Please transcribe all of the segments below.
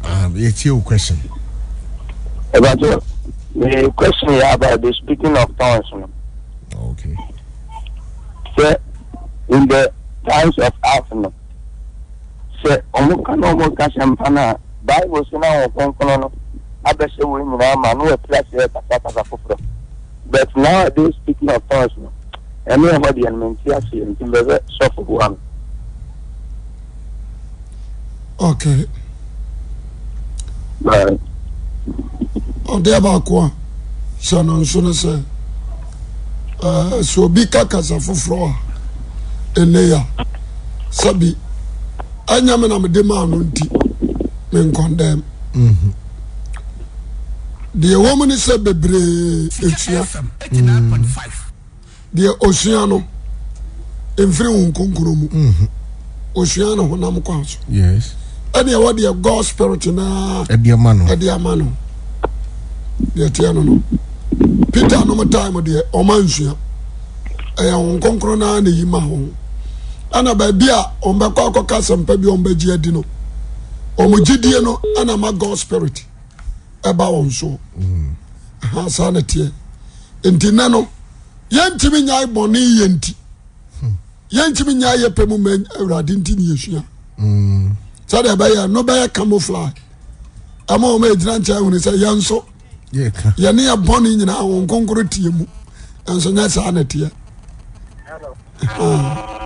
Ah, yɛtie wo question. Ɛbɛtɛ, the question yɛ about the speaking of tongues no. Okay. Sɛ in the times of Acts no, sɛ wɔn ka na wɔn ka sɛmpa no a, Bible sɛ na wɔn kronkron no abɛhyɛ wɔn nyinaa ma na wɔte aseɛ kasa kasa foforɔ. But nowadays speaking of tongues no, ɛne ɛhɔ deɛ no mente aseɛ nti mbɛ sɛ sɔfo boa me. Okay. Bye. Ɔdeɛ baako a hyɛ no nso no sɛ eh, sɛ obi ka kasa foforɔ a ɛnɛ ya sɛbi ɛnyɛ me na mede maa no nti menkɔndɛm. Mm -hmm. Deɛ ɛwɔ mu ne sɛ bebree ɛsua. Deɛ ɔsua no mfiri wo nkonkron mu. Mhm. Ɔsua no honam kwan so. Ɛne ɛwɔ deɛ God spirit naa ɛde ama no. Ɛde ama no. Deɛ ɛteɛ no no. Peter nom time deɛ ɔma nsua. Ɛyɛ wo nkonkron naa na ɛyi ma ho. Ɛna baabi a wɔbɛkɔ akɔka asɛmpa bi a wɔbɛgye adi no wɔn gyidie no ɛna ma God spirit ɛba wɔn so mm. ha saa na teɛ nti nɛ no yɛntumi nyae bɔne yɛ nti hmm. yɛntumi nyae yɛ pɛ mu ma awurade nti ne yɛsua mm. sɛdeɛ ɛbɛyɛ no bɛyɛ camouflage ɛma wɔn a ɛgyina nkyɛn hunu sɛ yɛn nso yɛne yɛ bɔne nyinaa wɔn nkonkoro tie mu nso nyɛ saa na teɛ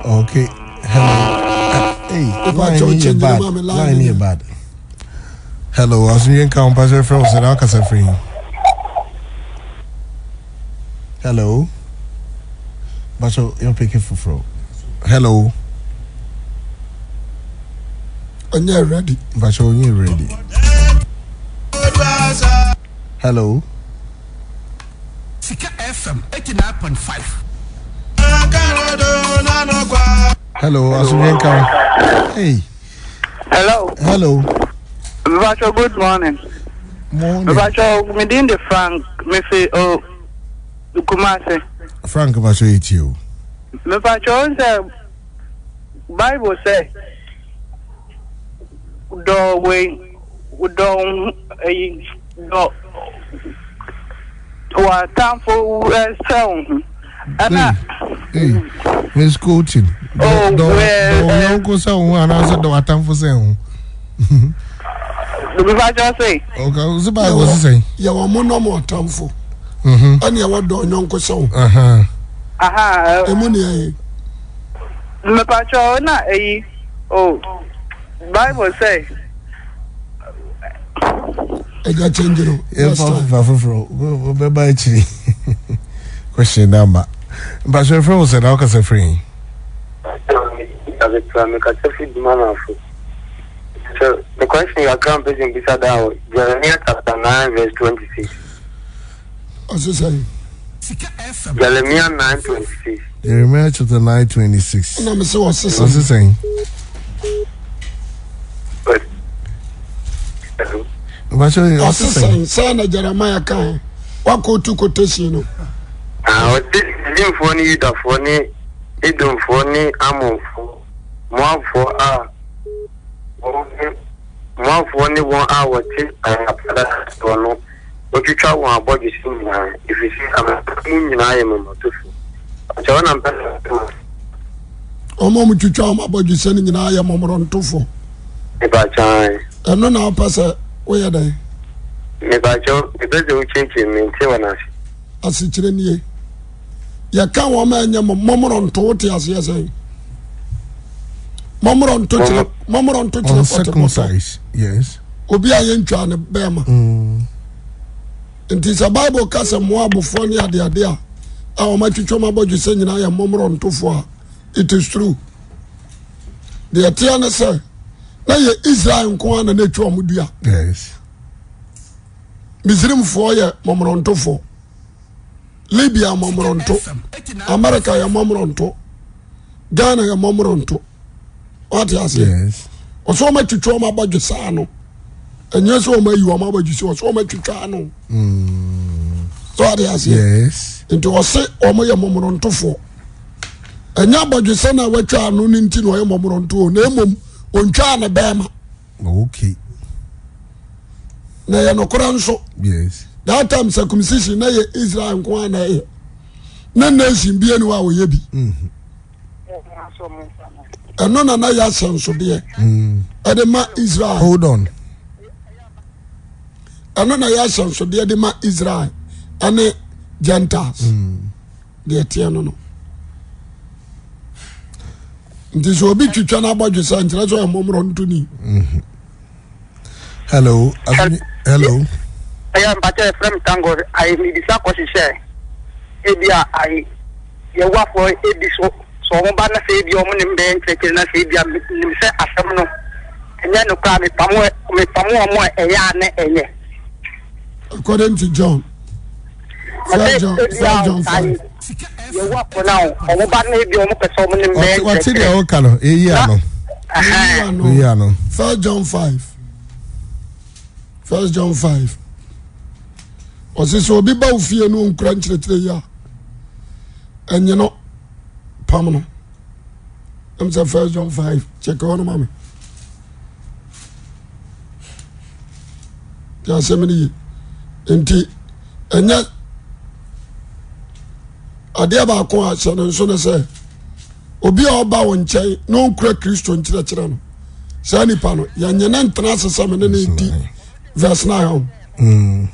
Okay. Hello. Hey, line yɛ bad. Line yɛ bad. Hello, asomdwe nka wo mpasɛ frɛ wo sɛ na wakasa firi yi. Hello. Baso yɛn peke foforɔ. Hello. Ɔnyɛ ready. Baso ɔnyɛ ready. Hello. Sika FM 89.5. Hello, asomdwe nka wo. Hey. Hello. Hello. Mpacho, good morning. Morning. Mpacho, me din de Frank, me fi o Kumasi. Frank mpacho yɛ tie o. Mpacho, n sɛ Bible sɛ dɔ wei dɔ eyi dɔ w'atamfo sɛ wo ho ɛna. Miss Colton dɔ dɔ dɔ yɔnko sɛ wo ho anaasɛ dɔ w'atamfo sɛ wo ho. Bibakyɛ se. Ɔka ɔsɛ Bible sɛ sɛn. Yɛ wɔn mo nɔm ɔtamfo. Ɛna ɛwɔ dɔ yɔnko sɛ wo. Emu ni ɛyɛ. Mepakyɛw na eyi o Bible sɛ. Ɛgya change no. Yɛmfa foforɔ foforɔ bɛba akyiri question na ama. Mpakyɛw frɛ wo sɛ na wokasa firi he? Mekasa firi Dumanafo. So the question kakra mpɛ sɛ mbisa daa wɔ Jeremiah chapter 9 verse 26. Ɔse sɛn? Jeremiah 9:26. Jeremiah chapter 9:26. Ɛna me sɛ ɔse sɛn? Ɔse sɛn? Ɔse sɛn? Sɛn na Jeremiah ka ho? Wakɔtu quotation no. Ah, ɔse Misraimfoɔ ne Yudafoɔ ne Edomfoɔ ne Amonfoɔ, Moabfoɔ a wɔn Moabfoɔ ne wɔn a wɔte Arabada soɔ no Wotwitwa wɔn abɔdwesɛ nyinaa, ɛfiri sɛ amanaman mu nyinaa yɛ momonotofo. Ɔkyɛ hɔ na mpɛ sɛ ɔte mo ase. Wɔn a wɔtwitwa wɔn abɔdwesɛ no nyinaa yɛ momonotofo. Mepakyɛw. Ɛno na wopɛ sɛ woyɛ dɛn? Mepakyɛw, mepɛ sɛ wokyerɛkyerɛ mu, mente wɔn ase. Asekyerɛ nie. Yɛka wɔn a ɛnyɛ momononto, wote aseɛ sɛn? Momononto kyerɛ momononto kyerɛ pɔtepɔtɔ. Yes. obi a yɛntwaa no bɛrima mm. nti sɛ bible ka sɛ moabfoɔ ne adeade a a wɔatwitwa m abɔdwe sɛ nyinaa yɛ mmɔmmorɔntofoɔ a it is true deɛ ɛteɛ ne sɛ na yɛ israel nko a na na ɛtwa wɔn dua misrimfoɔ yɛ mmɔmmorɔntofoɔ libya mmɔmmorɔnto america yɛ mmɔmmorɔnto ghana yɛ mmɔmmorɔnto wate aseɛ ɔsɛ wɔn atwitwa wɔn abɔdwe saa no ɛnyɛ sɛ wɔn ayi wɔn abɔdwe sɛ ɔsɛ wɔn atwitwa ano mm. sɛ wate aseɛ nti ɔse wɔn yɛ mɔmɔnɔntofoɔ. Ɛnyɛ abɔdwesɛ na watwa ano no nti na ɔyɛ mmɔborɔnto na mmom ɔntwaa ne bɛrima. Okay. Na ɛyɛ nokorɛ nso. Yes. That time circumcision na yɛ Israel nko ara na ɛyɛ. Na nation bi ani hɔ a wɔyɛ bi. Mm-hmm. Ɛno na na yɛ ahyɛnsodeɛ mm. ɛde ma Israel. Hold on. Ɛno na yɛ ahyɛnsodeɛ de ma Israel ɛne Gentiles. Mm. Deɛ ɛteɛ no no. Nti sɛ obi twitwa no abɔdwe sɛ nkyerɛ sɛ ɔyɛ mmɔmorɔ ntoni. Mm-hmm. Hello. Hello. Ɛyɛ mpakyɛ yɛfrɛ me tango ayi mebisa kɔhyehyɛ ebi a ayi yɛwafoɔ ebi so sɛ wɔn ba na sɛ ebi wɔn ne mbɛyɛ nkyerɛkyerɛ na sɛ ebi a nim sɛ asɛm no ɛnyɛ no koraa mepamo mepamo wɔn a ɛyɛ a na ɛnyɛ. According to John. First John, First John 5. Yɛwafoɔ na wɔn ba na ebi wɔn pɛ sɛ wɔn ne mbɛyɛ nkyerɛkyerɛ. Wɔte deɛ ɔka no eyi ano. Eyi ano. First John 5. First John 5. Ɔsɛ sɛ obi ba wo fie no ɔnkura nkyerɛkyerɛ yi a ɛnye no pam no. Ɛm sɛ First John 5 kyɛkɛ hɔ no ma me. Ti asɛm no ye. Nti ɛnyɛ adeɛ baako a hyɛ no nso ne sɛ obi a ɔba wo nkyɛn na ɔnkura Kristo nkyerɛkyerɛ no saa nipa no yɛnyɛ ne ntena ase sɛ me ne ne di verse 9 ho. Mm.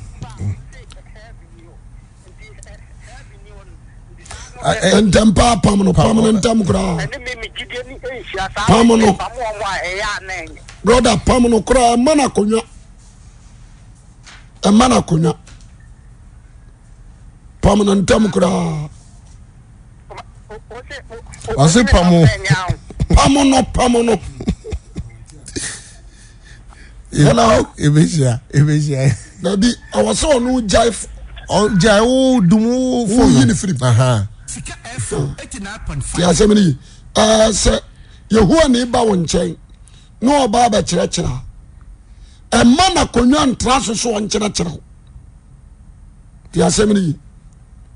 Ntɛm paa pam no pam no ntɛm koraa pam no broda pam no koraa ɛma no akonnwa ɛma no akonnwa pam no ntɛm koraa. Ɔse pam o. Pam no pam no. Hello. Ebehyia ebehyia. Dabi ɔwɔ sɛ ɔno gyae. Ɔgyae wo dum wo fo no. Woyi ne firi. Ti asɛm no yi. Ɛɛ sɛ Yehowa na eba wo nkyɛn na ɔba abɛkyerɛkyerɛ a ɛma n'akonnwa ntra so so ɔnkyerɛkyerɛ wo. Ti asɛm no yi.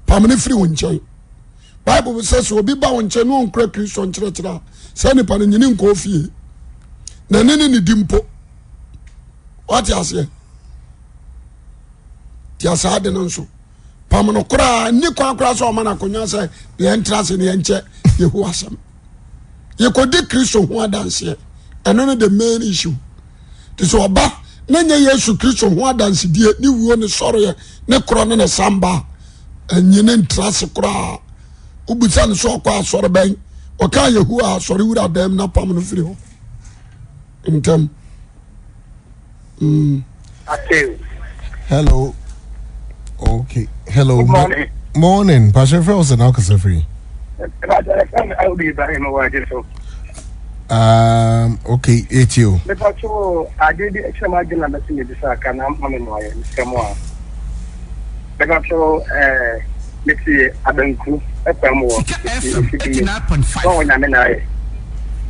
Pam ne firi wo nkyɛn. Bible sɛ sɛ obi ba wo nkyɛn na ɔnkura Kristo nkyerɛkyerɛ a saa nipa no nyini nkɔɔ fie na ne ne ne di mpo wate aseɛ te asaa de no nso pam no koraa nni kwan koraa sɛ ɔma no akonnwa sɛ yɛntra ase ne yɛnkyɛ Yehowa asɛm yɛkɔdi Kristo ho adanseɛ ɛno ne the main issue te sɛ ɔba na nyɛ Yesu Kristo ho adansedie ne wuo ne sɔreɛ ne korɔ ne ne samba a ɛnyɛ ne ntra ase koraa wobisa no sɛ ɔkɔ asɔre bɛn ɔka Yehowa asɔre wura dɛm na pam no firi hɔ ntɛm mm. Hello. Okay. Hello. Good morning. Morning. Pastor Frozen, how can free? Okay, it's you. Mepacho, ade bi akyerɛ m adwene na mɛsɛ mebisa aka na ama me mmoayɛ mesrɛ mo a. Mepacho, eh, mete abanku ɛkwan mu wɔ mete efi bi mu. Sɛ wɔ nyame na ayɛ.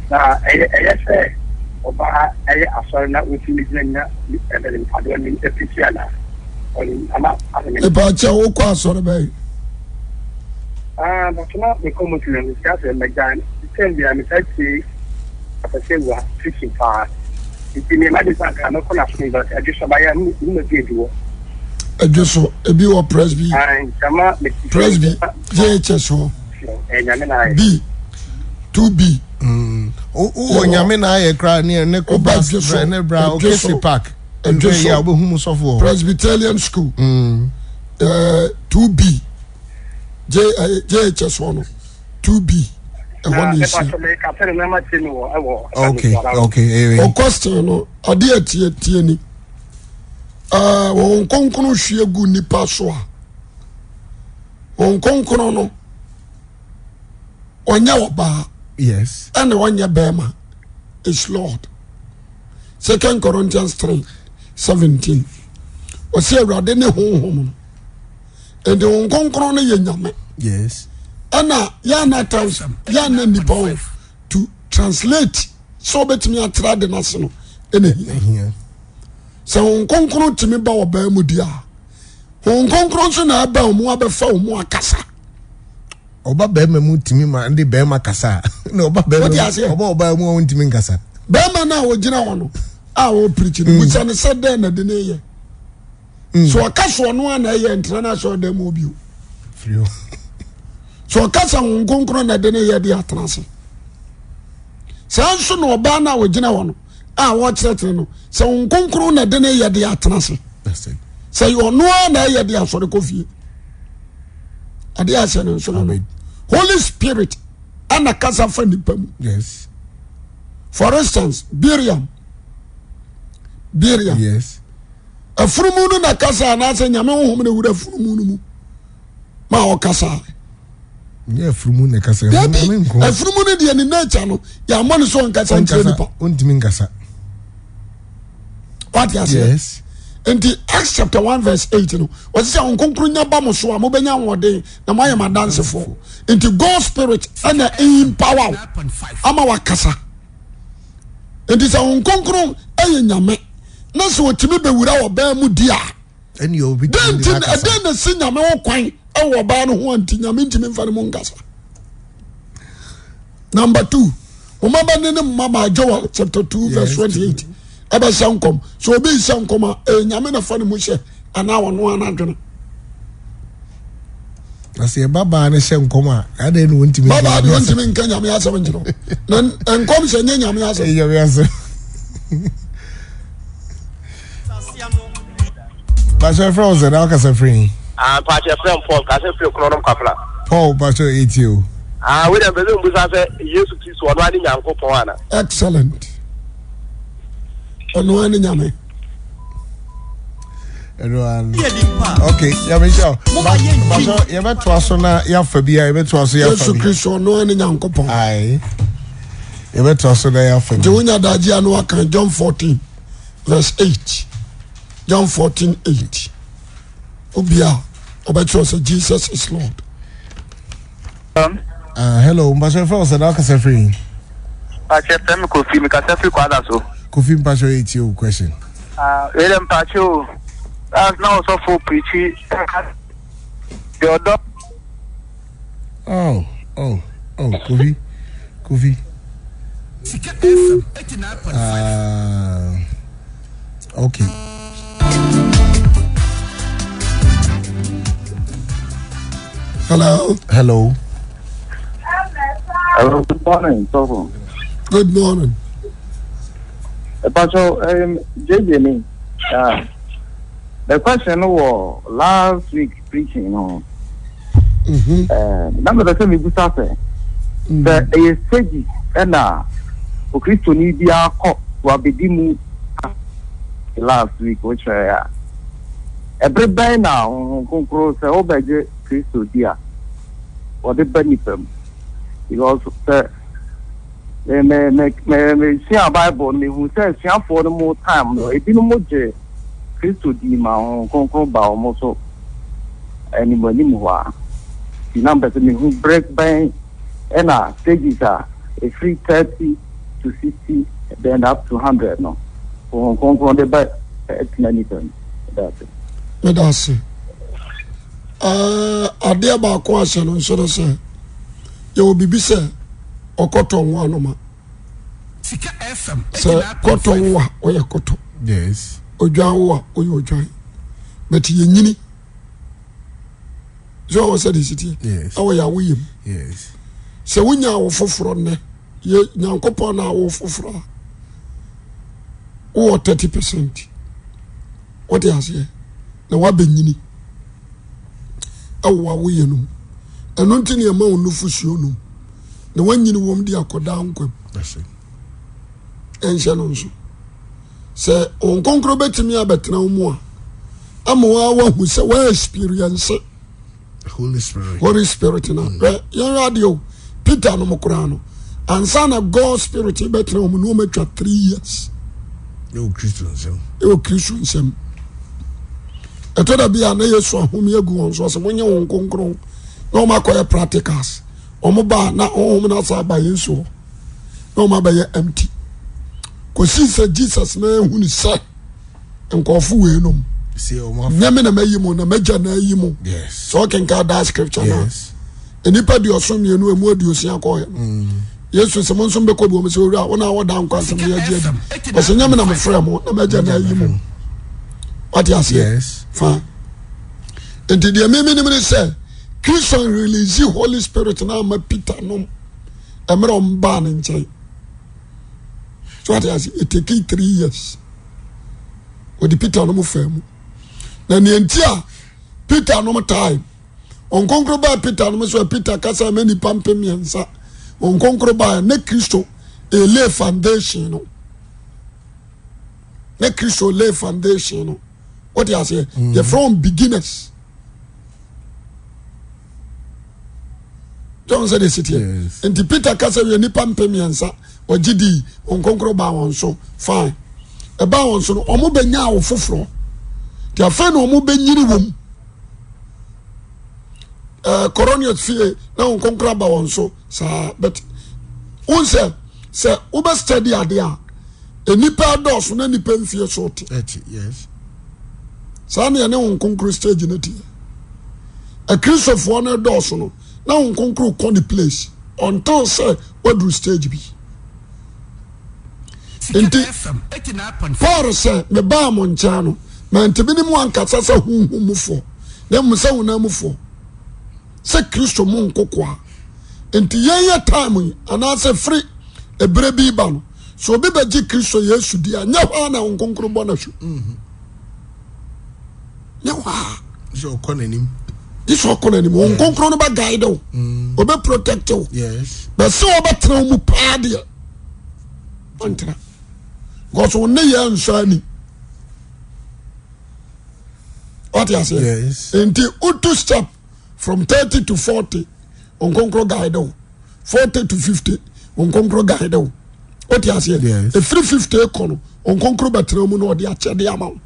Na ɛyɛ ɛyɛ sɛ ɔbaa ɛyɛ asɔre na ɔtumi gyina nyina ɛbɛn mpadoɔ anim apiti anaa? Mepakyɛ wokɔ asɔre bɛn? Ah, but na mekɔ Muslim, mesika sɛ magya sɛn bia mesa tie apɛsɛ wua preaching paa. Nti me ma de sa nka mɛkɔ na som but adwo so bayɛ mu ma bi adi wɔ. Adwo so ebi wɔ Presby. Ah, ntama Presby JHS hɔ. Nyame na ayɛ. B 2B. Mm. Wowɔ Nyame na ayɛ koraa ne ne kɔ bra ne bra Okese Park. Adwoso Presbyterian School mm. uh, 2B J, uh, JHS hɔ no 2B ɛhɔ ne ɛsi. Okay, okay. O question no ade a tie tie ni wɔn nkonkron hwie gu nipa so a wɔn nkonkron no ɔnyɛ ɔbaa yes ɛna ɔnyɛ bɛrima is Lord. Second Corinthians 3 17 ɔsɛ awurade ne honhom no nti honhom kronkron no yɛ nyame yes ɛna yɛana times yɛana nnipa o to translate sɛ wobɛtumi atra ade no ase no ɛna hia sɛ honhom kronkron tumi ba ɔbaa mu di a honhom kronkron nso na ɛba ɔmo abɛfa ɔmo akasa. Ɔba bɛrima mu tumi ma de bɛrima kasa a na ɔba bɛrima mu ɔba ɔbaa mu a ɔntumi nkasa. Bɛrima no a ɔgyina hɔ no a ɔpirikyi no hmm. busa no sɛ dɛn na de ne yɛ. Hmm. So ɔka so ɔno a na ɛyɛ ntena no ahyɛ ɔdan mu bio. So ɔka sɛ Honhom Kronkron na ɛde ne yɛ de atena ase. Saa nso na ɔbaa no a ɔgyina hɔ no a ɔkyerɛkyerɛ no sɛ Honhom Kronkron na ɛde ne yɛ de atena ase. Sɛ ɔno a na ɛyɛ de asɔre kɔ fie. Adeɛ ahyɛ no nso no Holy Spirit ɛna kasa fa nipa mu. Yes. For instance, Biriam. Biriam. Yes. Afunumu no na kasa anaasɛ nyame honhom na wura afunumu no mu ma ɔkasa. Nyɛ afunumu na kasa. Dabi afunumu no deɛ ne nature no yɛamɔ no sɛ ɔnkasa nkyerɛ nipa. Ɔntumi nkasa. Wate aseɛ? Yes. Nti Acts chapter 1 verse 8 no wɔsi sɛ wɔn kronkron nya ba mo so a mobɛnya ahoɔden na moayɛ mo adansefoɔ. Nti God spirit ɛna empower wo ama wakasa. Nti sɛ wɔn kronkron ɛyɛ nyame na sɛ ɔtumi bɛwura ɔbaa mu di a dɛn nti ɛdɛn na si nyame ho kwan ɛwɔ ɔbaa no ho a nti nyame ntumi mfa ne mu nkasa. Number 2 wɔn abɛne ne mmabaa Joel chapter 2 verse 28 ɛbɛhyɛ nkɔm. Sɛ obi nhyɛ nkɔm a ɛyɛ nyame na fa ne mu hyɛ anaa ɔno ara n'adwene. Na sɛ yɛ babaa no hyɛ nkɔm a adɛn na wɔntumi babaa deɛ ɔntumi nka nyame asɛm nkyerɛ na nkɔm hyɛ nyɛ nyame asɛm. Nyame asɛm. Pastor frɛ wo sɛ na wakasa firi he? Ah, Pastor frɛ m Paul, kasa firi Kronom Kwafla. Paul, Pastor etie o. Ah, wei dɛ mpɛ sɛ mbusa sɛ Yesu Kristo ɔno ane Nyankopɔn ana? Excellent. Ɔno ane Nyame. Ɛno ane. Okay, yɛbɛ hyɛ o. Pastor yɛbɛtoa so na yɛafa bi a yɛbɛtoa so yɛafa bi. Yesu Kristo ɔno ane Nyankopɔn. Aye. Yɛbɛtoa so na yɛafa bi. Nti wonya daagye ano aka John 14. verse 8 John 14 8 obia ɔbɛkyerɛ sɛ Jesus is Lord. Hello mpasɛ fɛ ɔsɛ na ɔkasa firi. Mpakyɛ fɛ mi Kofi mi kasa firi Kwada so. Kofi mpakyɛ yɛ tie o question. Ah wei dɛ mpakyɛ o last na ɔsɔfo pirikyi deɛ ɔdɔ. Oh, oh, oh, Kofi, Kofi. Sika FM 89.5. Okay. Hello. Hello. Hello, good morning, Sofo. Good morning. Pastor, JJ ni. The question was last week preaching no. Mhm. Eh, na mepɛ sɛ mebisa sɛ, sɛ ɛyɛ stages ɛna Okristoni biara kɔ so abɛdi mu last week wokyerɛɛ a, ɛbere bɛn na Honhom Kronkron sɛ wobɛgye Kristo di a, wɔde ba nipa mu? Because sɛ me me me me mesua Bible no mehu sɛ asuafoɔ no mu time no ebinom gye Kristo dii ma Honhom Kronkron ba wɔn so anim anim hɔ ara. Nti na mepɛ sɛ mehu bere bɛn na stages a ɛfiri 30 to 60 then up to 100 no Honhom Kronkron de ba tena nipa mu. Meda ase. Meda ase. Adeɛ baako ahyɛ no nso no sɛ yɛwɔ biribi sɛ ɔkɔtɔ nwo anoma. Sɛ kɔtɔ wo a ɔyɛ kɔtɔ. Yes. Odwan wo a ɔyɛ odwan. But yɛnyini. Sɛ ɔwɔ sɛ de si teɛ. Yes. Ɛwɔ yɛ awoyɛ mu. Yes. Sɛ wonya awo foforɔ nnɛ yɛ Nyankopɔn na awo foforɔ a wowɔ 30%. Wote aseɛ na woabɛnyini ɛwɔ awoyɛ no mu. Ɛno nti ne ɛma wo nufosuo nom. na wanyini wɔm de akɔdaa nkwa mu ɛnhyɛ no nso sɛ wɔn nkonkoro bɛtumi abɛtena wo mu a ama wa wahu sɛ wa experience Holy Spirit Holy Spirit na mm. hwɛ yɛn adeɛ o Peter nom koraa no ansa na God Spirit bɛtena wɔn mu na wɔn atwa 3 years ɛwɔ Kristo nsam ɛwɔ Kristo nsam ɛtɔ da bi a na Yesu ahome agu wɔn so ɔsɛ monyɛ wɔn nkonkron na wɔn akɔyɛ practicals wɔn ba na honhom no asa aba Yesu hɔ na wɔn abɛyɛ empty kòsi sɛ Jesus na ehu ne sɛ nkurɔfo wei nom nyɛ me na mayi mu na magya na ayi mu sɛ ɔkenka that scripture na. Nnipa aduɔson mmienu emu aduosia kɔɔɛ no. Yesu sɛ mo nso mbɛkɔ bi wɔn sɛ owura wɔn a wɔda nkwa nsɛm no yɛgye adi. Ɔsɛ nyɛ me na mefrɛ mo na m'agya na ayi mo. Wate aseɛ? Fa. Nti deɛ mimi nim ne sɛ Kristo release Holy Spirit na ama Peter nom mmerɛ wɔn baa ne nkyɛn. So wate aseɛ? It take 3 years. Wɔde Peter nom faa mu. Na nea nti a Peter nom time Wɔn nkonkoro baa Peter nom so a Peter kasa ma nipa 3000. Wɔn nkonkoro baa ne Kristo lay foundation no. Ne Kristo lay foundation no. What you say? Yɛfrɛ wɔn beginners. John sɛ de si teɛ. Nti Peter kasa wie nipa 3000 wɔgye di wɔn nkonkoro baa wɔn so fine. Ɛbaa wɔn so no wɔn bɛnya awo foforɔ. Nti afei na wɔn bɛnyini wɔm. Ɛɛ Cornelius fie na wɔn nkonkoro aba wɔn so saa but wɔn sɛ sɛ wobɛ study adeɛ a nnipa adɔɔso na nnipa mfie so te. Saa na yɛne wɔn nkonkoro stage no teɛ. Akristofoɔ no dɔɔso no na wɔn nkonkoro kɔ ne place until sɛ waduru stage bi. Nti Paul sɛ mebaa mo nkyɛn no mantumi ne mo ankasa sɛ honhom mufoɔ na mmom sɛ honam mufoɔ sɛ Kristo mu nkokoa. Nti yɛn yɛ time yi anaasɛ firi ebere bi ba no sɛ obi bɛgye Kristo Yesu di a nyɛ hɔ a na wɔn nkonkoro bɔ n'asu. Nyɛ hɔ a. Sɛ ɔkɔ n'anim. Gye sɛ ɔkɔ n'anim. Wɔn nkonkoro no bɛ guide wo. Ɔbɛ protect wo. Bɛsɛ ɔbɛtena wo mu paa deɛ. Ɔntena. Because wɔn ne yɛ nsɔ ani. Ɔte aseɛ. Nti wotu step from 30 to 40 wɔn nkonkoro guide wo. 40 to 50 wɔn nkonkoro guide wo. Ɔte aseɛ. Efiri 50 kɔ no wɔn nkonkoro bɛtena mu na ɔde akyɛde ama wo.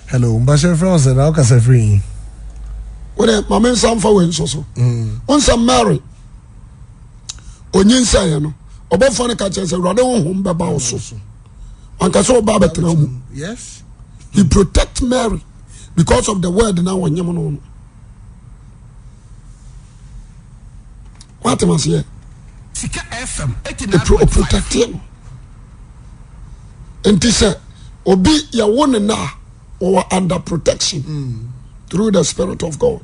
Hello, mpakyɛ frɛ wo sɛ na wokasa firi yi? Wode ma me nsa mfa wei nso so. Wo nsɛ Mary onyinsɛeɛ no ɔbɔfoɔ no ka kyerɛ sɛ Awurade honhom bɛba wo so. Anka sɛ ɔba bɛtena mu. Yes. He protect Mary because of the word na wɔnyem no no. Wate maseɛ? Sika FM Ɔprotecte no. Nti sɛ obi yɛwo ne na a wɔwɔ under protection through the spirit of God.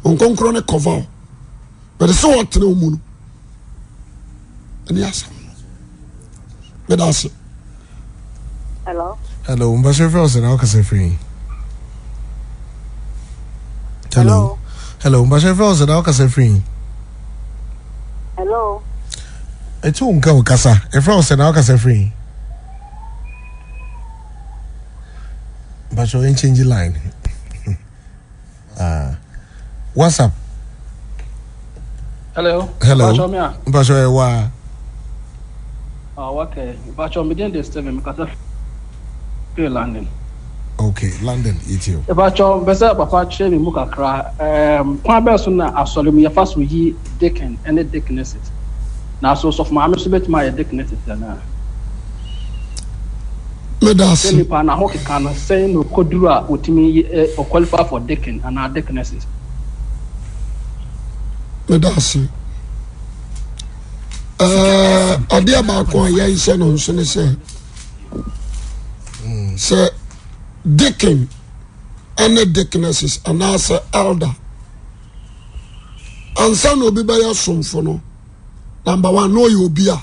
Nkonkoro ne cover wo. But sɛ wɔtena wo mu no ɛne asɛm no. Meda ase. Hello. Hello, mpakyɛ frɛ wo sɛ na wokasa firi yi? Hello. Hello, mpakyɛ frɛ wo sɛ na wokasa firi yi? Hello. Ɛti wo nka wo kasa. Ɛfrɛ wo sɛ na wokasa firi yi? Mpakyɛ yɛn change line. Ah. WhatsApp. Hello. Hello. Mpakyɛ me a. Mpakyɛ yɛ waa. Ah, okay. Mpakyɛ me din de Steven, mekasa firi London. Okay, London, yɛtie o. Mpakyɛ mpɛ sɛ papa kyerɛ me mu kakra. Um, kwan bɛɛ so na asɔre mu yɛfa so yi deacon ne deaconesses. Na so sɔfo maame so bɛtumi ayɛ deaconesses anaa? Meda Sɛ ase. nipa na ho keka no sɛn na ɔkɔduru a ɔtumi yi eh, ɔqualify for deacon anaa deaconesses. Meda ase. Ɛɛ, adeɛ baako a yɛnhyɛ no nso ne sɛ sɛ deacon ne deaconesses anaasɛ elder ansa na obi bɛyɛ somfo no number one na ɔyɛ obi a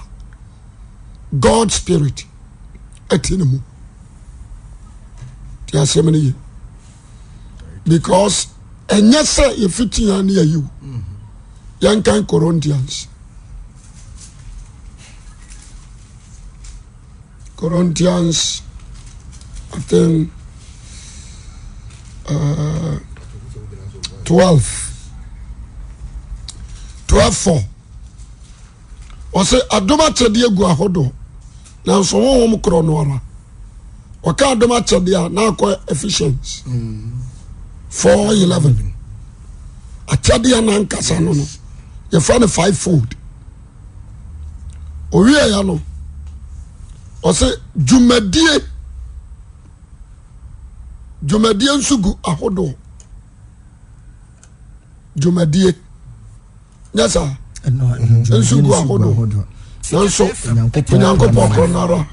God spirit ɛte ne mu te asɛm no ye because ɛnyɛ sɛ yɛfiti yɛn ne yɛyi wo yɛnkan Corinthians I think 12 12:4 ɔsɛ adom akyɛdeɛ gu ahodoɔ nanso honhom korɔ no ara ɔka adom akyɛdeɛ a na akɔ Ephesians 4:11 akyɛdeɛ nankasa no yɛfrɛ no five fold owieɛ no ɔsɛ dwumadie dwumadie nso gu ahodoɔ. Dwumadie. Nyɛ saa. Nso gu ahodoɔ. Nanso Onyankopɔn korɔ no ara.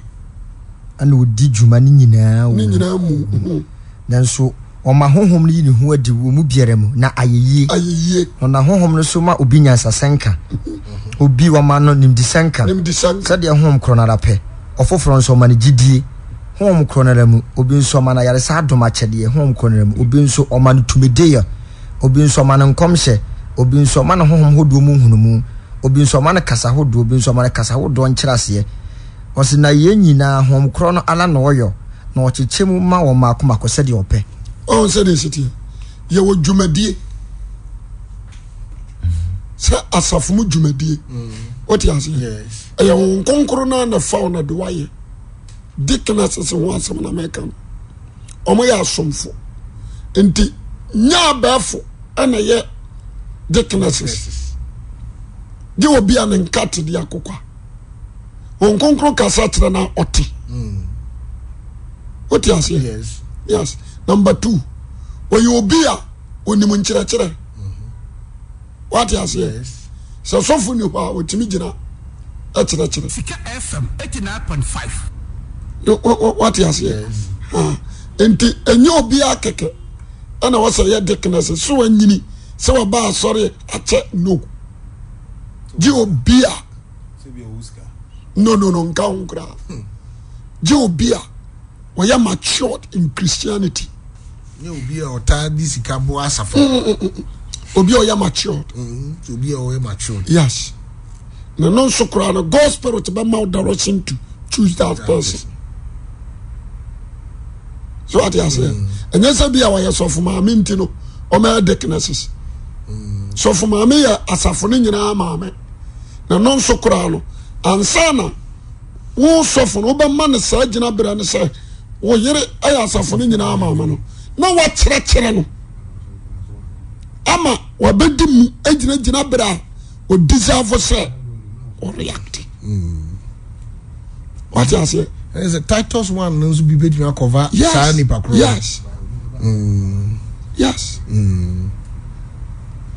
Ɛna ɔdi dwuma ne nyinaa ne nyinaa mu. Mhm. Nanso ɔma honhom no yi ne ho adi wɔ mu biara mu na ayɛ yie. Ayɛ yie. Na ɔnam honhom no so ma obi nyansasɛnka. Obi wɔma no nimdesɛnka. Nimdesɛnka. Sɛdeɛ honhom korɔ no ara pɛ. Ɔfoforɔ nso ɔma no gyidie. Honhom korɔ no ara mu. Obi nso ɔma no ayaresa adom akyɛdeɛ. Honhom korɔ no ara mu. Obi nso ɔma no tumideyɛ. Obi nso ɔma no nkɔmhyɛ. Obi nso ɔma no honhom hodoɔ mu nhunumu. Obi nso ɔma no kasa hodoɔ. Obi nso ɔma no kasa hodoɔ nkyerɛaseɛ. Ɔse, na yei nyinaa Honhom korɔ no ara na ɔyɔ, na ɔkyekyɛ mu ma wɔn mmaako mmaako sɛdeɛ ɔpɛ. Ɔhu sɛdeɛ ɛsi teɛ? Yɛwɔ dwumadie sɛ asafo mu dwumadie. Wote aseɛ? Ɛyɛ Honhom Kronkron no ara na ɛfa wo na de woayɛ. Deaconesses ho asɛm na mɛka no. Wɔn yɛ asomfo. Nti nyɛ abɛɛfo ɛna yɛ deaconesses. Gye obi a ne nka te de akokwa. Wɔn kronkron kasa kyerɛ na ɔte. Wote aseɛ? Yes. Yes. Number two, ɔyɛ obi a onim nkyerɛkyerɛ. Mm-hmm. Wate aseɛ? Sɛ sɔfo ni hɔ a ɔtumi gyina kyerɛkyerɛ. Sika FM 89.5. Wate aseɛ? Nti ɛnyɛ obiara kɛkɛ ɛna wɔsɛ yɛ deaconess sɛ wanyini sɛ waba asɔre akyɛ no. Gye obi a no no no nka ho koraa. Hmm. Gye obi a wɔyɛ matured in Christianity. Nye obi a ɔtaa di sika boa asafo. Mm, mm, mm, obi a ɔyɛ matured. Obi a ɔyɛ matured. Yes. Na no nso koraa no God spirit bɛma wo direction to choose that person. So ate aseɛ. Ɛnyɛ sɛ bi a wɔyɛ sɔfo maame nti no ɔmɛyɛ deaconesses. Sɔfo maame yɛ asafo no nyinaa maame. Na no nso koraa no ansa na wo sɔfo no wobɛma no saa gyinaberɛ no sɛ wo yere yɛ asafo no nyinaa maame no na wakyerɛkyerɛ no ama wabɛdi mu agyinagyina berɛ a ɔdeserve sɛ ɔreacte wate aseɛ ɛsɛ Titus one no nso bi bɛtumi akɔva saa nipa korɔ yes mm. yes mm.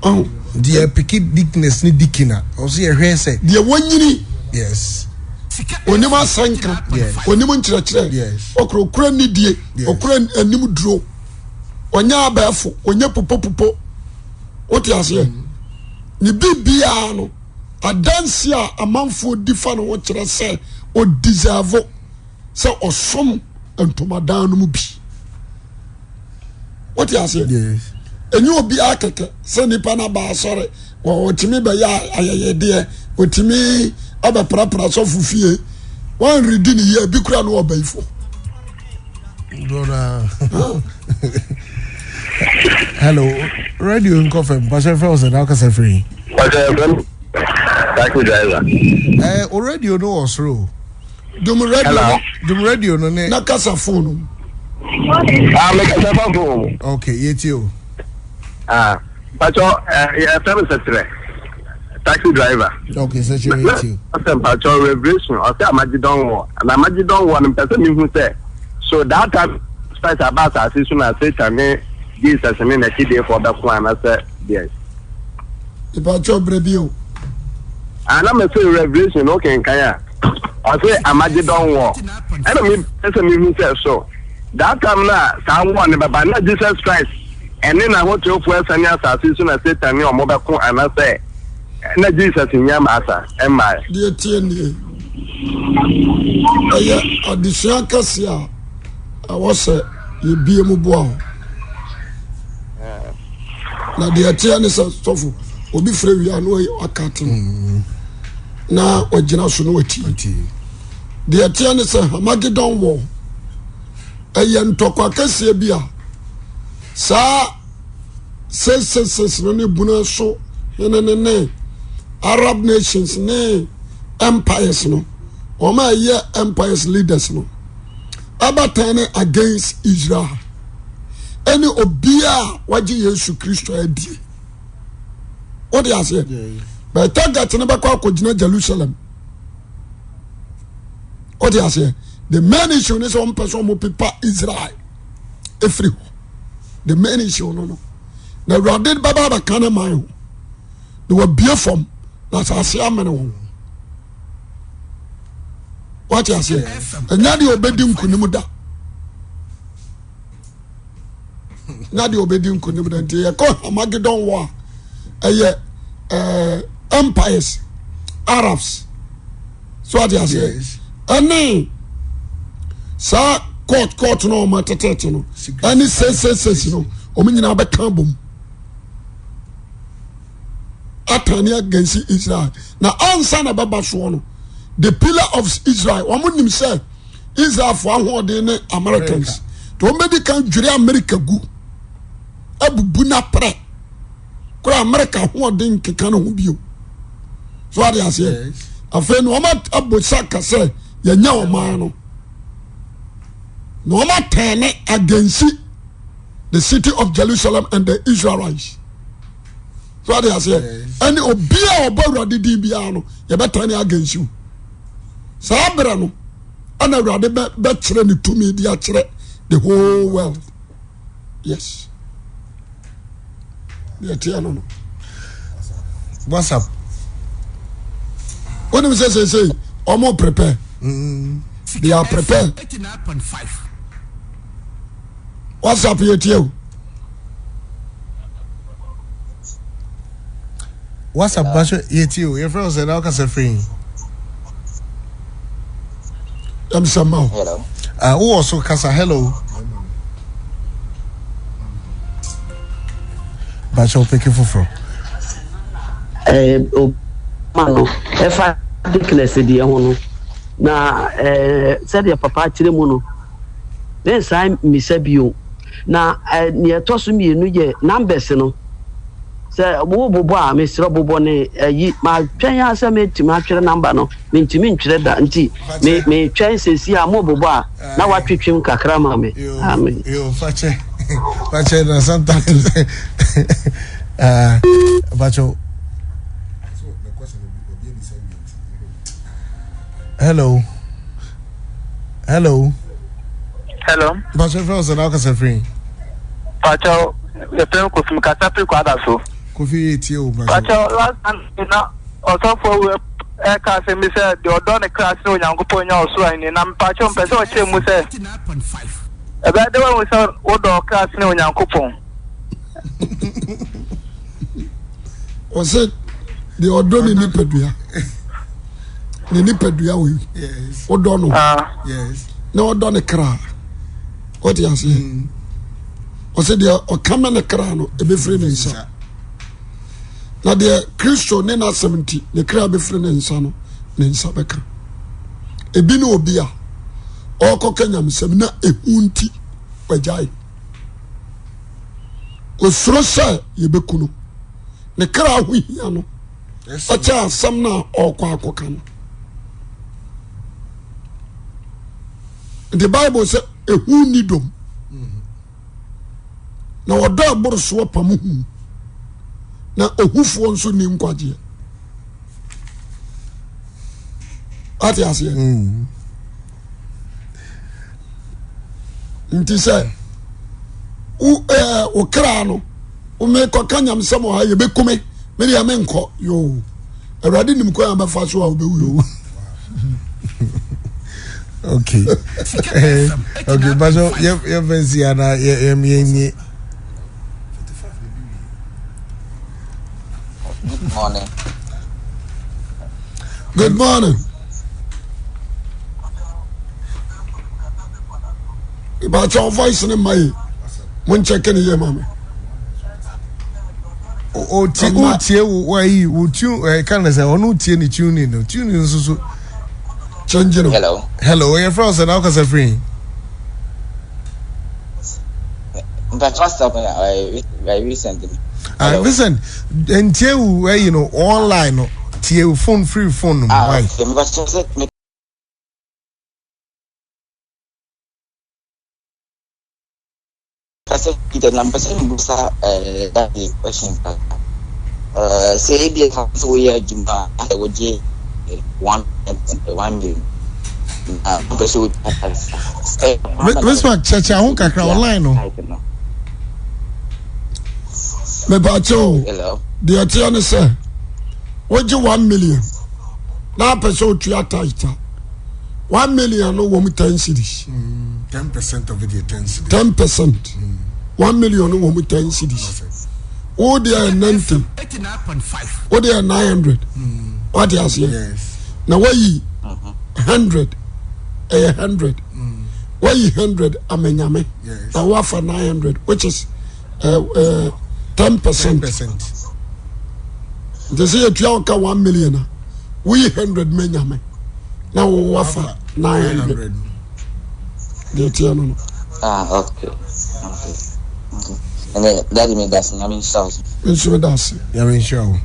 oh. Deɛ piki dickness ne dikin a ɔsɛ yɛhwɛ sɛ deɛ wɔnyini yes onim asɛnka onim nkyerɛkyerɛ ɔkura okura nidie ɔkura anim duro ɔnyɛ abɛɛfo ɔnyɛ pupopupo wote aseɛ mm. ne biribiara no adanse a amanfoɔ di fa no ho kyerɛ sɛ ɔdeserve sɛ ɔsom ntomadan no mu bi wote aseɛ ɛnyɛ obiara kɛkɛ sɛ nipa no aba asɔre ɔtumi bɛyɛ ayɛyɛdeɛ ɔtumi abɛprapra sɔfo fie wɔnredi ne yie bi kura no ɔbɛyifo hello radio nkɔ fam pasɛ fɛ ɔsɛ na ɔkasa firi taxi driver eh o radio no wɔ soro Dum radio no. Dum radio no ne. Na kasa phone mu. Ah, me kasa fa phone mu. Okay, ye tie o. Ah, pacho eh ye fem setre. Taxi driver. Okay, setre ye tie o. Asem pacho revelation, ɔsɛ Amagedon war. Na Amagedon war no mpɛ sɛ mehu sɛ so that time Christ aba asase so na Satan ne Jesus ne n'akyidiefo bɛko anasɛ deɛ. Ìbàjọ́ brẹ bi o. Ana mɛ sɛ revelation no kenkan a. Ɔse Amagedon war. Ɛna me pɛ sɛ mehu sɛ so that time no a saa war no bɛba na Jesus Christ ɛne n'ahotefoɔ asiane asase so na Satan ne ɔmo bɛko anasɛ na Jesus nnya mmaasa mmae. Deɛ tie nie, ɛyɛ adesua kɛseɛ a ɛwɔ sɛ yɛbie mu boa ho. Na deɛ ɛteɛ ne sɛ sɔfo obi frɛ wie a na waka te no. Mm. na wagyina so na watie deɛ ɛteɛ ne sɛ Hamagedon wɔ ɛyɛ ntɔkwa kɛseɛ bi a saa sesesese no ne buna so hene ne ne Arab nations ne empires no wɔn a ɛyɛ empires leaders no ɛbɛtɛn ne against Israel ɛne obiara a wagye Yesu Kristo adie. wode aseɛ but target no bɛkɔ akɔgyina Jerusalem wode aseɛ the main issue ne sɛ ɔmpɛ sɛ ɔmo pepa Israel ɛfiri hɔ the main issue no no. Na Awurade bɛba abɛka ne man ho, na wabue fam, na asase amene wɔn. Wate aseɛ? Ɛnyɛ deɛ ɔbɛdi nkonim da. Na deɛ ɔbɛdi nkonim da nti yɛkɔ Hamagedon wɔ a ɛyɛ ɛɛ empires Arabs. So ate aseɛ? Ɛne saa court court no wɔn atetete no ɛne sesesese no wɔn nyinaa bɛka bom atane against Israel na ansa na bɛba soɔ no the pillar of Israel wɔn nim sɛ Israelfoɔ ahoɔden ne Americans nti wɔn bɛdi kan dwiri America gu abubu n'aprɛ kora America ahoɔden nkeka ne ho bio so ade aseɛ afei na wɔn abɔ saka sɛ yɛnyɛ ɔman no na wɔn atɛne against the city of Jerusalem and the Israelites so ade aseɛ ɛne obiara a ɔbɔ awurade din biara no yɛbɛtɛne against you saa berɛ no ɛna awurade bɛkyerɛ ne tumi de akyerɛ the whole world yes deɛ ɛteɛ no no whatsapp wonim sɛ seesei ɔmo prepare mm. they are prepare whatsapp yɛ tie o whatsapp ba so yɛ tie o yɛfrɛ wo sɛ na wokasa firi ɛm sɛ ma wo ah, wowɔ so kasa hello bakyɛ wopɛki foforɔ eh, ma no ɛfa weakness deɛ ho no na eh, sɛdeɛ papa akyerɛ mu no mensan mmisa bio na eh, nea ɛtɔ so mmienu yɛ numbers no Sɛ wo bobɔ a mesrɛ bobɔ ne ayi matwɛn ara sɛ mɛtumi atwerɛ number no mentumi ntwerɛ da nti me metwɛn sɛsi a mo bobɔ a na watwetwem kakra ma me amen. Yo fakyɛ fakyɛ na sometimes uh, fakyɛ hello hello. Hello. Mpatsɔ fẹ́ ọ̀sẹ̀ náà kasa firi. Mpatsɔ yɛfrɛ Kofi kasa firi Kwada so. Kofi yɛ tie o mpatsɔ. Mpatsɔ last time na ɔsɔfo awu ɛka asɛm bi sɛ deɛ ɔdɔ ne kra sene Onyankopɔn nya ɔsoro ahenni na mpatsɔ mpɛ sɛ ɔkyerɛ mu sɛ ɛbɛyɛ dɛ wahu sɛ wodɔ ɔkra sene Onyankopɔn. Ɔsɛ deɛ ɔdɔ ne nipadua ne nipadua wei wodɔ no ah. na ɔdɔ ne kra wote aseɛ mm. ɔsɛ deɛ ɔkame ne kra no ɛbɛfiri ne nsa na deɛ kristo ne n'asɛm nti ne kra bɛfiri ne nsa no ne nsa bɛka ebi ne obi a ɔrekɔka nyamesɛm na ehu nti wagyae osuro sɛ yɛbɛku no ne kra ho hia no ɔkyɛ asɛm no a ɔrekɔ akɔka no nti bible sɛ ehu nni dɔm na ɔdɔ ɛboro soɔ pam hu na ohufoɔ nso nni nkwagyeɛ ate aseɛ mm. nti sɛ wo ɛɛ wo kra no womekɔka nyamsɛm wɔ ha yɛbɛkume me deɛ menkɔ yoo awurade nim kwan a bɛfa so a wobɛwu yoo okay eh, okay baso yɛ yɛ fɛn si ana yɛ yɛ yɛ nye. Good morning. Good morning. Ìbàkyɛ voice ne mma yi mo nkyɛn kɛ ne yie ma mi. oti wotie wo ayi wo tune ɛka ne sɛ ɔno tie ne tuning no tuning nso so. Change no. Hello. Hello yɛ fɛ ɔsɛ na ɔkasa firi. Ah, Vincent ntie wo ayi no online no tie wo phone free phone no mu. Ah, okay. Mepɛ Pastor Peter, na mpɛ sɛ mebisa eh, daddy question kakra. Eh, sɛ ebi ɛfa sɛ woyɛ adwuma a sɛ wogye eh, one eh, million na wopɛ sɛ wotwa tax sɛ Bismarck kyerɛkyerɛ ho kakra online no. Mepaakyɛ o, deɛ ɛteɛ ne sɛ wogye one million na apɛ sɛ otua tithe a one million no wɔm ten cedis. Mm, 10% of it yɛ ten cedis. 10%. 1 million no wɔm 10 cedis. Wo deɛ yɛ 90. Wo deɛ yɛ 900. Wate aseɛ? Yes. Na wayi 100 ɛyɛ 100. Wayi 100 ama Nyame. Yes. Na wafa 900 which is 10%. 10%. Nti sɛ yɛtua wo ka 1 million a woyi 100 ma Nyame na wo wafa 900. 900. Deɛ ɛteɛ no. Ah, okay. Ɛnɛ, daddy mi da ase, Nyame nhyira wo so. Nso meda ase. Nyame nhyira wo.